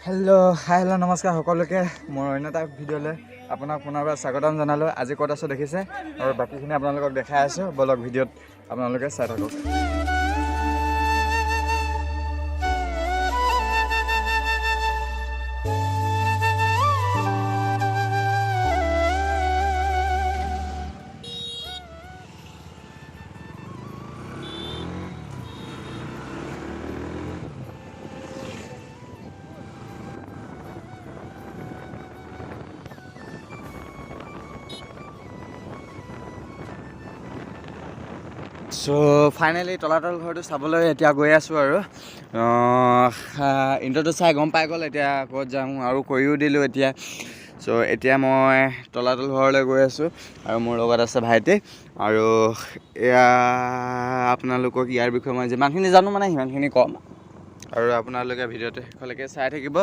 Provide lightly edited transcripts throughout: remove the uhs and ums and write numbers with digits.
Hello' hi hello' নমস্কাৰ সকলোকে, মোৰ অন্য এটা ভিডিঅ'লৈ আপোনাক পুনৰবাৰ স্বাগতম জনালোঁ। আজি ক'ত আছোঁ দেখিছে আৰু বাকীখিনি আপোনালোকক দেখাই আছোঁ। ব'লক ভিডিঅ'ত আপোনালোকে চাই থাকক। চ' ফাইনেলি তলাতল ঘৰটো চাবলৈ এতিয়া গৈ আছোঁ আৰু ইণ্ট্ৰটো চাই গম পাই গ'ল এতিয়া ক'ত যাম আৰু কৰিও দিলোঁ এতিয়া। চ' এতিয়া মই তলাতল ঘৰলৈ গৈ আছোঁ আৰু মোৰ লগত আছে ভাইটি। আৰু এয়া আপোনালোকক ইয়াৰ বিষয়ে মই যিমানখিনি জানো মানে সিমানখিনি ক'ম আৰু আপোনালোকে ভিডিঅ'টো শেষলৈকে চাই থাকিব।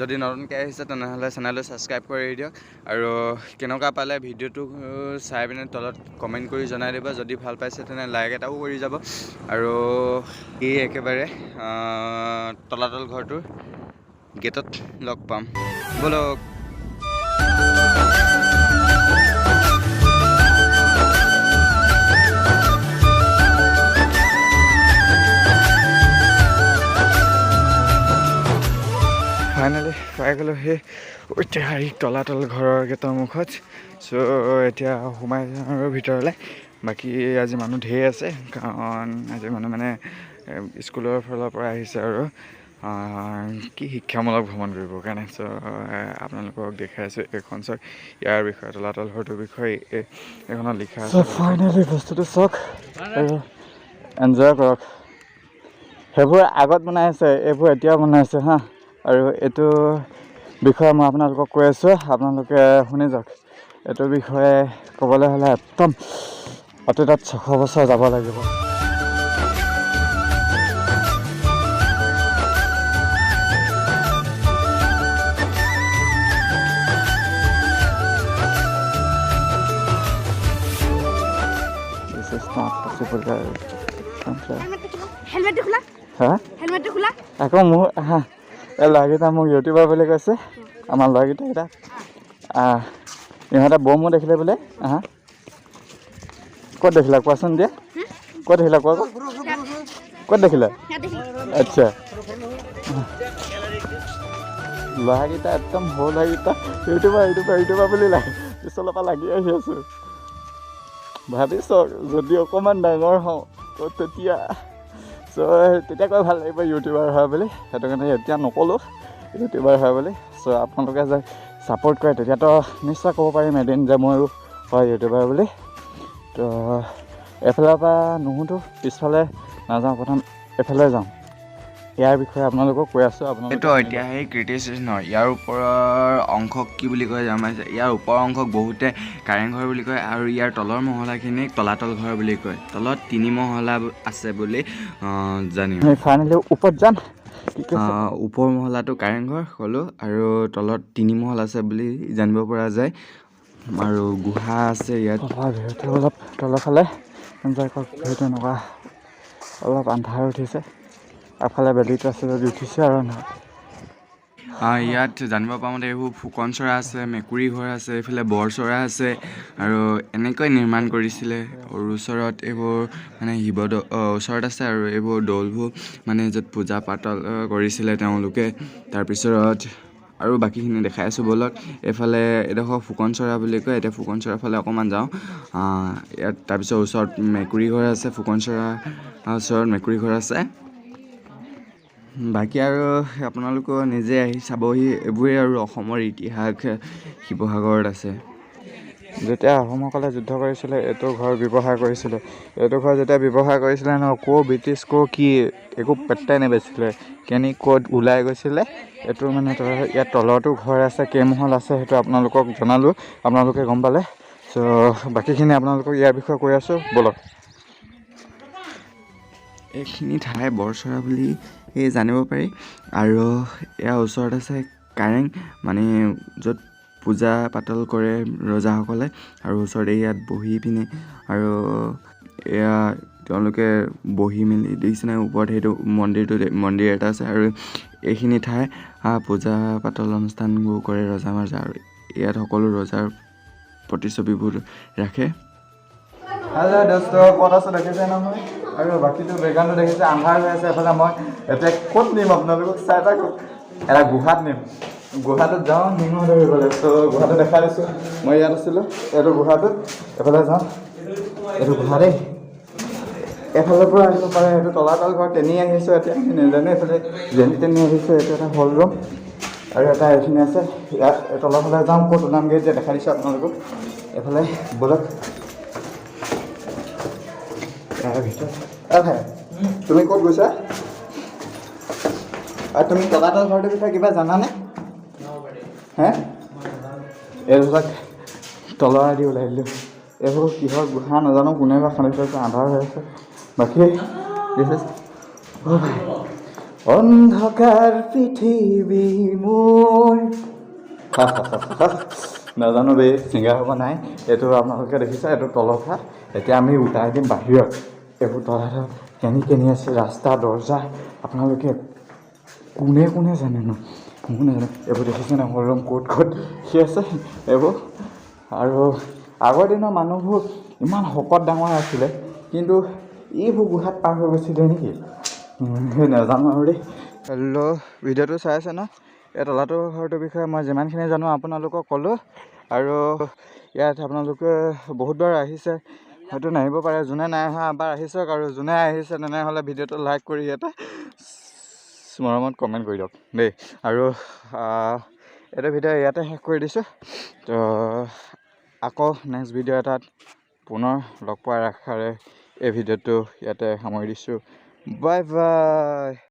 যদি নতুনকৈ আহিছে তেনেহ'লে চেনেলটো ছাবস্ক্ৰাইব কৰি দিয়ক আৰু কেনেকুৱা পালে ভিডিঅ'টো চাই পিনে তলত কমেণ্ট কৰি জনাই দিব। যদি ভাল পাইছে তেনে লাইক এটাও কৰি যাব। আৰু এই একেবাৰে তলাতল ঘৰটোৰ গেটত লগ পাম, ব'লক। ফাইনেলি পাই গ'লোঁ সেই ঐতিহাসিক তলাতল ঘৰৰ গেটৰ মুখত। চ' এতিয়া সোমাই যাওঁ আৰু ভিতৰলৈ। বাকী আজি মানুহ ঢেৰ আছে, কাৰণ আজি মানুহ মানে স্কুলৰ ফালৰ পৰা আহিছে আৰু কি শিক্ষামূলক ভ্ৰমণ কৰিবৰ কাৰণে। চ' আপোনালোকক দেখাই আছোঁ এইখন চাওক, ইয়াৰ বিষয়ে তলাতল ঘৰটোৰ বিষয়ে এইখনত লিখা আছে। ফাইনেলি বস্তুটো চাওক আৰু এনজয় কৰক। সেইবোৰ আগত বনাই আছে, এইবোৰ এতিয়াও বনাই আছে হা। আৰু এইটো বিষয়ে মই আপোনালোকক কৈ আছোঁ, আপোনালোকে শুনি যাওক। এইটো বিষয়ে ক'বলৈ হ'লে একদম অতীতত 600 বছৰ যাব লাগিব। This is not possible. হেলমেটটো খোলা। হা, হেলমেটটো খোলা। আকৌ মোৰ হা, এই ল'ৰাকেইটা মোক ইউটিউবাৰ বুলি কৈছে। আমাৰ ল'ৰাকেইটা এতিয়া ইহঁতে বমো দেখিলে বোলে। আহা, ক'ত দেখিলা কোৱাচোন দিয়া, ক'ত দেখিলা কোৱা, ক'ত দেখিলা? আচ্ছা, ল'ৰাকেইটা একদম সৰু ল'ৰাকেইটা ইউটিউবাৰ ইউটিউবাৰ ইউটিউবাৰ বুলি লাগে পিছলৰ পৰা লাগি আহি আছোঁ। ভাবি চাওক, যদি অকণমান ডাঙৰ হওঁ তেতিয়া চ' তেতিয়া কৈ ভাল লাগিব ইউটিউবাৰ হয় বুলি। সেইটো কাৰণে এতিয়া নক'লোঁ ইউটিউবাৰ হয় বুলি। চ' আপোনালোকে যে ছাপোৰ্ট কৰে তেতিয়াতো নিশ্চয় ক'ব পাৰিম এদিন যে ময়ো হয় ইউটিউবাৰ বুলি। তো এইফালৰ পৰা নুসুধো, পিছফালে নাযাওঁ, প্ৰথম এইফালে যাওঁ। ইয়াৰ বিষয়ে আপোনালোকক কৈ আছোঁ। আপোনালোকে এইটো ঐতিহাসিক কীৰ্তিচিহ্ন। ইয়াৰ ওপৰৰ অংশক কি বুলি কয় জানো? ইয়াৰ ওপৰৰ অংশক বহুতে কাৰেংঘৰ বুলি কয় আৰু ইয়াৰ তলৰ মহলাখিনিক তলাতল ঘৰ বুলি কয়। তলত 3 মহলা আছে বুলি জানিম। ফাইনেলি ওপৰত যাম। ওপৰ মহলাটো কাৰেংঘৰ ক'লোঁ আৰু তলত 3 মহল আছে বুলি জানিব পৰা যায়। আৰু গুহা আছে ইয়াত। ভিউটো অলপ তলৰ ফালে এনজয় কৰক। ভিউটো এনেকুৱা অলপ আন্ধাৰ উঠিছে, আগফালে বেলিটো আছে যদি উঠিছে আৰু আন্ধাৰ। ইয়াত জানিব পৰা মতে এইবোৰ ফুকন চৰা আছে, মেকুৰী ঘৰ আছে, এইফালে বৰ চৰা আছে আৰু এনেকৈ নিৰ্মাণ কৰিছিলে। আৰু ওচৰত এইবোৰ মানে শিৱদৌল ওচৰত আছে আৰু এইবোৰ দৌলবোৰ মানে য'ত পূজা পাতল কৰিছিলে তেওঁলোকে। তাৰপিছত আৰু বাকীখিনি দেখাই আছোঁ ব'লক। এইফালে এডোখৰ ফুকন চৰা বুলি কয়, এতিয়া ফুকন চৰাৰ ফালে অকণমান যাওঁ। ইয়াত তাৰপিছত ওচৰত মেকুৰী ঘৰ আছে, ফুকন চৰাৰ ওচৰত মেকুৰী ঘৰ আছে। বাকী আৰু আপোনালোকেও নিজে আহি চাবহি। এইবোৰেই আৰু অসমৰ ইতিহাস শিৱসাগৰত আছে। যেতিয়া আহোমসকলে যুদ্ধ কৰিছিলে এইটো ঘৰ ব্যৱহাৰ কৰিছিলে। এইটো ঘৰ যেতিয়া ব্যৱহাৰ কৰিছিলে ন, ক'ৰ ব্ৰিটিছ ক'ৰ কি একো পেট্টাই নেবেচিলে, কেনি ক'ত ওলাই গৈছিলে এইটো মানে। ইয়াত তলতো ঘৰ আছে, কেইমহল আছে সেইটো আপোনালোকক জনালোঁ, আপোনালোকে গম পালে। চ' বাকীখিনি আপোনালোকক ইয়াৰ বিষয়ে কৈ আছোঁ, ব'লক। এইখিনি ঠাই বৰচৰা বুলি জানিব পাৰি। আৰু ইয়াৰ ওচৰত আছে কাৰেং, মানে য'ত পূজা পাতল কৰে ৰজাসকলে। আৰু ওচৰতে ইয়াত বহি পিনে আৰু এয়া তেওঁলোকে বহি মেলি দেখিছেনে ওপৰত সেইটো মন্দিৰটো, মন্দিৰ এটা আছে। আৰু এইখিনি ঠাই পূজা পাতল অনুষ্ঠানবোৰ কৰে ৰজা মহাৰজা, আৰু ইয়াত সকলো ৰজাৰ প্ৰতিচ্ছবিবোৰ ৰাখে। হেল্ল' দোস্ত, ক'ত আছোঁ দেখিছে নহয়? আৰু বাকীটো বেকগ্ৰাউণ্ডটো দেখিছে, আন্ধাৰ হৈ আছে। এফালে মই এতিয়া ক'ত নিম আপোনালোকক চাই থাকক। এটা গুহাত নিম, গুহাটোত যাওঁ সিংহ ধৰিবলৈ। চ' গুহাটো দেখাই দিছোঁ। মই ইয়াত আছিলোঁ, এইটো গুহাটোত। এফালে যাওঁ, এইটো গুহা দেই। এফালৰ পৰা আহিব পাৰে। এইটো তলাতল ঘৰ, তেনি আহিছোঁ এতিয়া আমি নাজানো। এইফালে যেনি তেনি আহিছোঁ। এইটো এটা হল ৰুম আৰু এটা এইখিনি আছে। ইয়াত তলৰ ফালে যাওঁ, ক'ত ওলামগৈ এতিয়া দেখাই দিছোঁ আপোনালোকক। এইফালে ব'লক। ইয়াৰ ভিতৰত অ ভাই, তুমি ক'ত গৈছা? আৰু তুমি তলাতল ঘৰটোৰ বিষয়ে কিবা জানানে? হে, এইবিলাক তলৰেদি ওলাই দিলোঁ। এইবোৰ কিহৰ গুহা নাজানো, কোনে বা খান্দি থৈছে। আন্ধাৰ হৈ আছে। বাকী this is, অ' ভাই, অন্ধকাৰ পৃথিৱী মোৰ। নাজানো বে, ছিংগাৰ হ'ব নাই। এইটো আপোনালোকে দেখিছে, এইটো তলফা। এতিয়া আমি ওলাই দিম বাহিৰত। এইবোৰ তলাতল কেনি কেনি আছে ৰাস্তা দৰ্জা, আপোনালোকে কোনে কোনে জানে? ময়ো নাজানো। এইবোৰ দেখিছে নাই, হল ৰুম ক'ত ক'ত কি আছে এইবোৰ। আৰু আগৰ দিনৰ মানুহবোৰ ইমান শকত ডাঙৰ আছিলে, কিন্তু এইবোৰ গুহাত পাৰ হৈ গৈছিলে নেকি নাজানো আৰু দেই। হেল্ল', ভিডিঅ'টো চাই আছে ন? এই তলাতল ঘৰটোৰ বিষয়ে মই যিমানখিনি জানো আপোনালোকক ক'লোঁ। আৰু ইয়াত আপোনালোকে বহুতবাৰ আহিছে, হয়তো নাহিব পাৰে। যোনে নাই অহা এবাৰ আহিছে, আৰু যোনে আহিছে তেনেহ'লে ভিডিঅ'টো লাইক কৰি এটা মৰমত কমেণ্ট কৰি দিয়ক দেই। আৰু এইটো ভিডিঅ' ইয়াতে শেষ কৰি দিছোঁ। তো আকৌ নেক্সট ভিডিঅ' এটাত পুনৰ লগ পোৱাৰ আশাৰে এই ভিডিঅ'টো ইয়াতে সামৰি দিছোঁ। Bye bye.